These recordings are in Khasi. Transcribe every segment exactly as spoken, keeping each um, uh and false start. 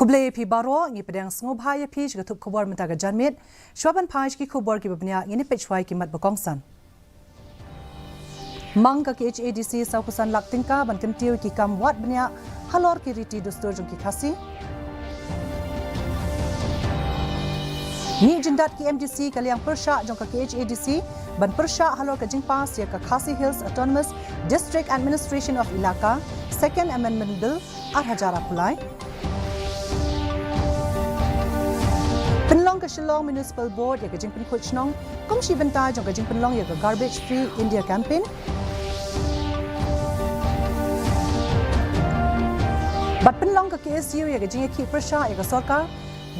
Khublei phi baroh, ngi pdiang sngewbha ïa phi sha ka thup khubor mynta ka janmiet. Shuwa ban phai sha ki khubor kiba bniah, ngin ïa peit shuwa ïa ki mat ba kongsan. Mang ka K H A D C sawphew san lak tyngka ban kyntiew ïa ki kam wad bniah halor ki riti dustur jong ki Khasi. Mih jyndat ki M D C ka liang pyrshah jong ka K H A D C ban pyrshah halor ka jingpass ïa ka Khasi Hills Autonomous District Administration of Elaka Second Amendment Bill ar hajar arphew lai. Pynlong ka Shillong Municipal Board ïa ka jingpynkhuid shnong kum shi bynta jong ka jingpynlong ïa ka Garbage Free India Campaign. Bad pynlong ka K S U ïa ka jingïakhih pyrshah ïa ka sorkar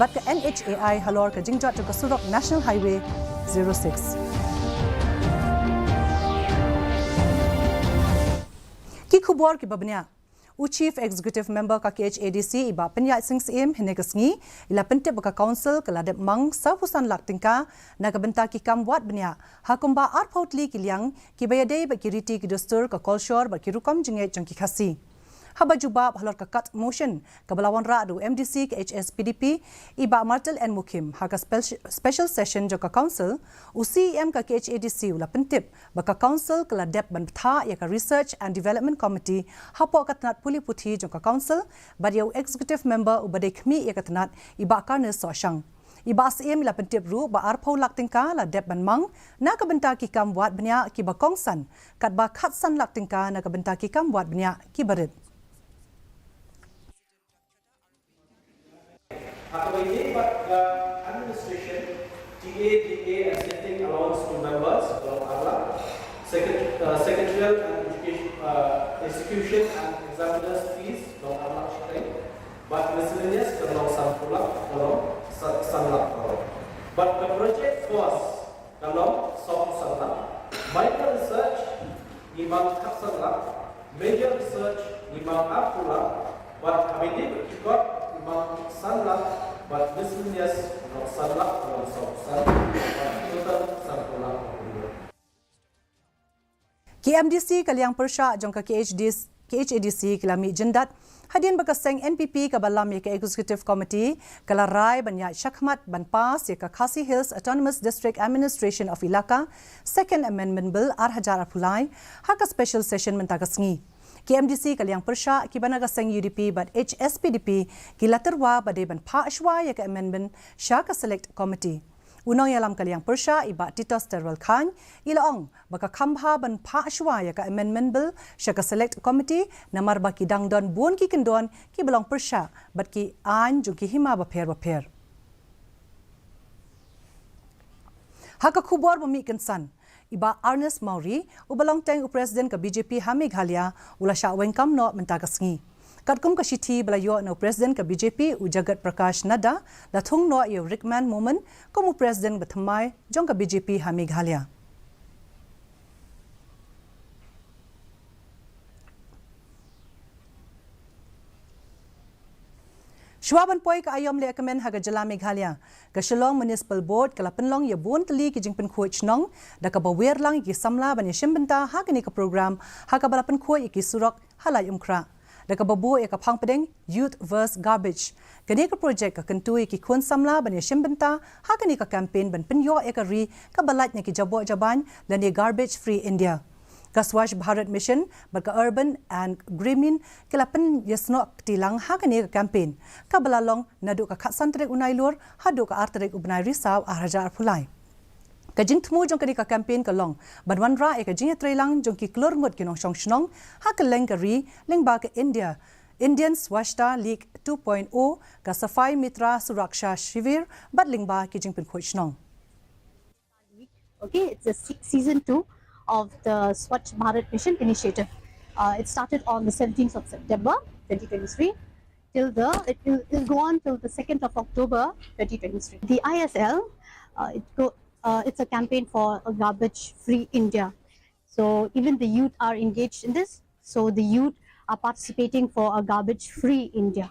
bad ka N H A I halor ka jingjot jong ka surok National Highway zero six. Ki khubor kiba bniah. U Chief Executive Member ka K H A D C i Bah Pynïaid Sing Syiem hynne ka sngi i la pyntip ba ka Council ka la dep mang sawphew san lak tyngka na ka bynta ki kam wad bniah ha kumba arphew tylli ki liang kiba ïadei bad ki riti ki dustur, ka kolshor bad ki rukom jingngeit jong ki Khasi. Haba jubab halor ka kat motion kaba la wanrah da u M D C ka H S P D P i Bah Martel N Mukhim ha ka spel-, special session jong ka Council, u C E M ka K H A D C u la pyntip ba ka Council ka la dep ban bthah ïa ka Research and Development Committee hapoh ka tnat pule puthi jong ka Council bad ïa u Executive Member uba dei khmih ïa ka tnat i Bah Carnes Sohshang. I Bah Syiem i la pyntip ruh ba arphew lak tyngka la dep ban mang na ka bynta ki kam wad bniah kiba kongsan, katba khatsan lak tyngka na ka bynta ki kam wad bniah kiba rit. Ha kaba ïadei bad ka administration, T A D A and sitting allowance to members, ka long ar lak. Secret-, uh, secretarial and education, uh, execution and examiners fees, ka long ar lak shiteng. Bad miscellaneous, ka long sanphew lak, ka long sa-, san lak, ka long. Bad ka project cost, ka long sawphew san lak. Minor research, ngi mang khatsan lak. Major research, ngi mang arphew lak. Bad haba ïadei bad ki kot, ngi mang san lak. Bad miscellaneous, ngi mang san lak, ngi mang sawphew san. Bad total sanphew lak. Ki M D C ka liang pyrshah jong ka K H D C, K H A D C ki la mih jyndat hadien ba ka seng N P P kaba lam ïa ka Executive Committee ka la rai ban ïaid shakhmat ban pass ïa ka Khasi Hills Autonomous District Administration of Elaka Second Amendment Bill ar hajar arphew lai ha ka special session mynta ka sngi. Ki M D C ka liang pyrshah kiba na ka seng U D P bad H S P D P ki la tyrwa ba dei ban phah shuwa ïa ka amendment sha ka Select Committee. U nongïalam ka liang pyrshah i Bah Titos Terwel Chyne i la ong ba ka kham bha ban phah shuwa ïa ka Amendment Bill sha ka Select Committee namar ba ki dang don bun ki kyndon kiba long pyrshah bad ki aiñ jong ki hima bapher bapher. Ha ka khubor ba mih kynsan, i Bah Ernest Mawrie, uba long teng u President ka B J P ha Meghalaya, u la shah weng kam noh mynta ka sngi. Katkum ka shithi ba la ïoh na u President ka B J P u Jagat Prakash Nadda, la thung noh ïa u Rikman Momin kum u President ba thymmai jong ka B J P ha Meghalaya. Shuwa ban poi ka aïom lehkmen ha ka jylla Meghalaya, ka Shillong Municipal Board ka la pynlong ïa bun tylli ki jingpynkhuid shnong da kaba wer lang ïa ki samla ban ïashim bynta ha kane ka program ha kaba la pynkhuid ïa ki surok ha Laitumkhrah da kaba buh ïa ka phang pdeng Youth versus Garbage. Kane ka projek ka kyntu ïa ki khun samla ban ïashim bynta ha kane ka campaign ban pynïoh ïa ka ri kaba lait na ki jaboh jabaiñ lane Garbage Free India. Ka Swachh Bharat Mission bad ka Urban and Gramin ki la pynïasnoh kti lang ha kane ka campaign kaba la long naduh ka khatsan tarik u Nailur haduh ka ar tarik u bnai Risaw ar hajar arphew lai. Ka jingthmu jong kane ka campaign ka long ban wanrah ïa ka jingïatreilang jong ki klur ngut ki nongshong shnong ha kylleng ka ri lyngba ka India, Indian Swachhata League two point oh, ka Safai Mitra Suraksha Shivir bad lyngba ki jingpynkhuid shnong. Okay, it's the se-, season two of the Swachh Bharat Mission initiative. Uh, it started on the seventeenth of September twenty twenty-three till the, it will, it'll go on till the second of October twenty twenty-three. The I S L, uh, it go, uh, it's a campaign for a garbage-free India. So even the youth are engaged in this. So the youth are participating for a garbage-free India.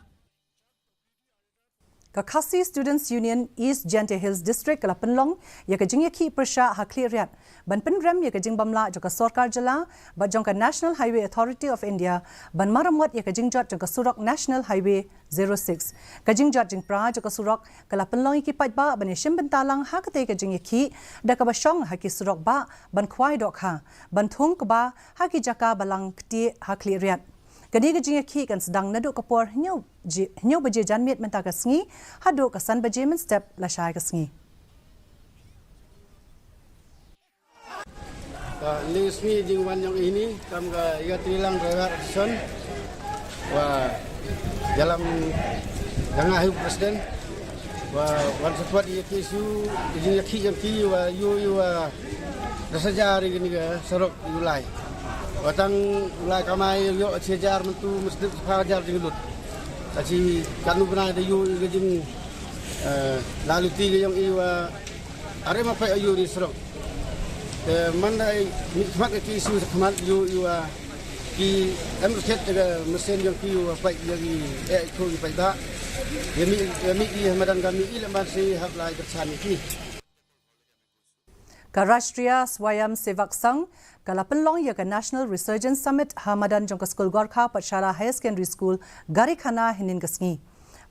Ka Khasi Students Union East Jaintia Hills District ka la pynlong ïa ka jingïakhih pyrshah ha khlieh riat ban pynrem ïa ka jingbymlah jong ka sorkar jylla bad jong ka National Highway Authority of India ban maramot ïa ka jingjot jong ka surok National Highway zero six. Ka jingjot jingpra jong ka surok ka la pynlong ïa ki paidbah ban ïashim bynta lang ha katei ka jingïakhih da kaba shong ha ki surok bah ban khwai dohkha, ban thung kba ha ki jaka ba lang ktieh ha khlieh riat. Kane ka jingïakhih kan sdang naduh ka por hynñiew baje janmiet mynta ka sngi haduh ka san baje mynstep lashai ka sngi. Ka ling sngi jingwan jong i hini kam ka ïa trilang driver action wa ïalam janga hu president wa wan support ïa ki su jingïakhih jong ki wa yu yu wa da sajar ïa kani ka surok yu lai. Wa tang u lai kamai ïoh shi hajar mynta mesti shi hajar jinglut. Ka shi kanu bnai da ïoh ka jing, eh, laluti ka jong i wa are ma peit ïoh ni surok. Te man da i mih khmat ka ki issue sa khmat ïoh i wa ki em khet ka mesin jong ki wa peit ïa ki eh ko i peit da. Ïa mih, ïa mih i madan ka mih i la man shi hap lai ka chan ki. Ka Rashtriya Swayamsevak Sangh ka la pynlong ïa ka National Resurgence Summit ha madan jong ka skul Gorkha Pathshala Higher Secondary School, Garikhana, hynnin ka sngi.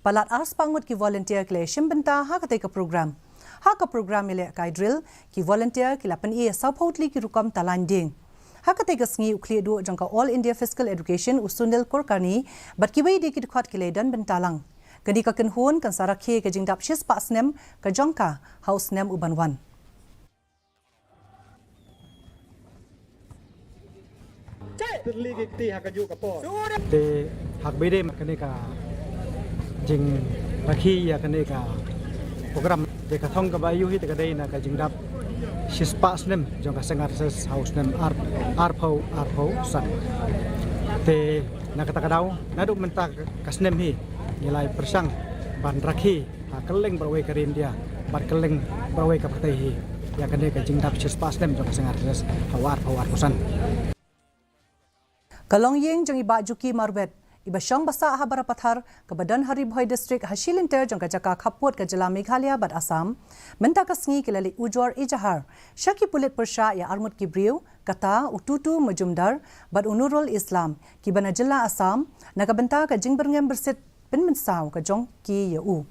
Palat arspah ngut ki volunteer ki la ïashim bynta ha katei ka program. Ha ka program ïalehkai drill, ki volunteer ki la pyni ïa sawphew tylli ki rukom talain dieng. Ha katei ka sngi u khlieh duh jong ka All India Physical Education u Sunil Kulkarni bad kiwei de ki dkhot ki la ïadon bynta lang. Kane ka kynhun kan sa rakhe ka jingdap shispah snem ka jong ka ha u snem u ban wan. Te hak bide ma kane ka jingrakhe ïa kane ka program te ka thong kaba ïohi te ka dei na ka jingdap shispah snem jong ka Seng R S S ha u snem ar, arphew arphew san. Te na kata ka daw naduh mynta ka snem hi ngi la ïa pyrshang ban rakhe ha kylleng baroh kawei ka ri India bad kylleng baroh kawei ka pyrthei hi ïa kane ka jingdap shispah snem jong ka Seng R S S ha u arphew arphew san. Ka longïing jong i Bah Juki Marwet iba shong ba sah ha Barapathar kaba don ha Ri Bhoi District ha shilynter jong ka jaka khappud ka jylla Meghalaya bad Assam mynta ka sngi ki la leit ujor ijahar sha ki pulit pyrshah ïa arngut ki briew, kata u Tutu Majumdar bad u Nurul Islam kiba na jylla Assam na ka bynta ka jingbyrngem byrsit pynmynsaw ka jong ki ïa u.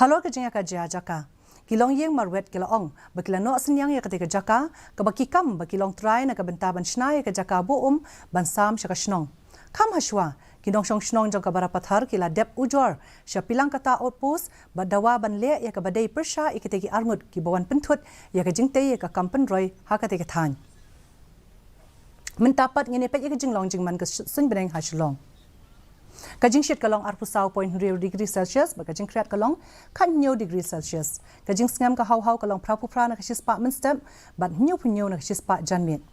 Halor ka jingïakajia jaka, ki longïing Marwet ki la ong ba ki la noh synñiang ïa katei ka jaka kaba ki kam ba ki long trai na ka bynta ban shna ïa ka jaka ba um ban sam sha ka shnong. Kham hashwa ki nongshong shnong jong ka Barapathar ki la dep ujor sha Pilangkata Outpost bad dawa ban leh ïa kaba dei pyrshah ïa katei ki arngut kiba wan pynthut ïa ka jingtei ïa ka kam pynroi ha katei ka thaiñ. Mynta pat ngin ïa peit ïa ka jinglong jingman ka suiñ bneng ha Shillong. Ka jingshit ka long arphew saw point hynriew degree Celsius bad ka jingkhriat ka long khathynñiew degree Celsius. Ka jingsngem ka haw haw ka long phraphew phra na ka shispah mynstep bad hynñiewphew hynñiew na ka shispah janmiet.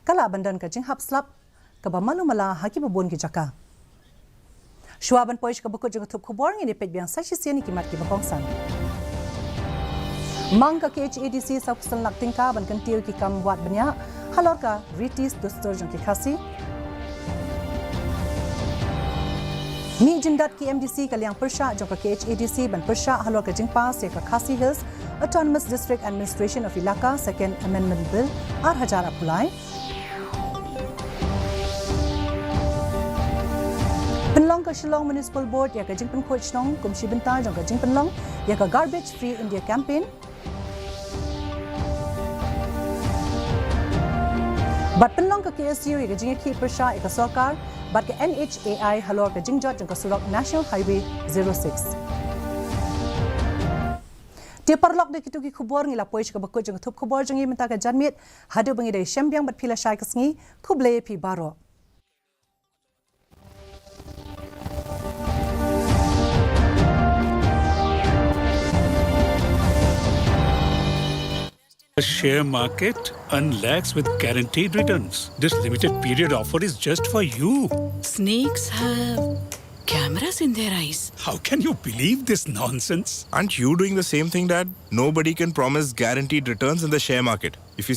Ka lah ban don ka jinghap slap kaba malu mala ha kiba bun ki jaka. Shuwa ban poi sha kaba kut jong ka thup khubor ngin ïa peit biang sa shisien ïa ki mat kiba kongsan. Mang ka K H A D C sawphew san lak tyngka ban kyntiew ïa ki kam wad bniah halor ka riti dustur jong ki Khasi. Mih jyndat ki M D C ka liang pyrshah jong ka K H A D C ban pyrshah halor ka jingpass ïa ka Khasi Hills Autonomous District Administration of Elaka Second Amendment Bill ar hajar arphew lai. Pynlong ka Shillong Municipal Board ïa ka jingpynkhuid shnong kum shi bynta jong ka jingpynlong ïa ka Garbage Free India Campaign. Bad pynlong ka K S U ïa ka jingïakhih pyrshah ïa ka sorkar bad ka N H A I halor ka jingjot jong ka surok National Highway zero six. Te paralok, da kito ki khubor ngi la poi sha kaba kut jong ka thup khubor jong ngi mynta ka janmiet. Haduh ba ngi da ïashem biang bad phi lashai ka sngi, khublei phi baroh. The share market unlocks with guaranteed returns. This limited period offer is just for you. Snakes have cameras in their eyes. How can you believe this nonsense? Aren't you doing the same thing, Dad? Nobody can promise guaranteed returns in the share market. If you see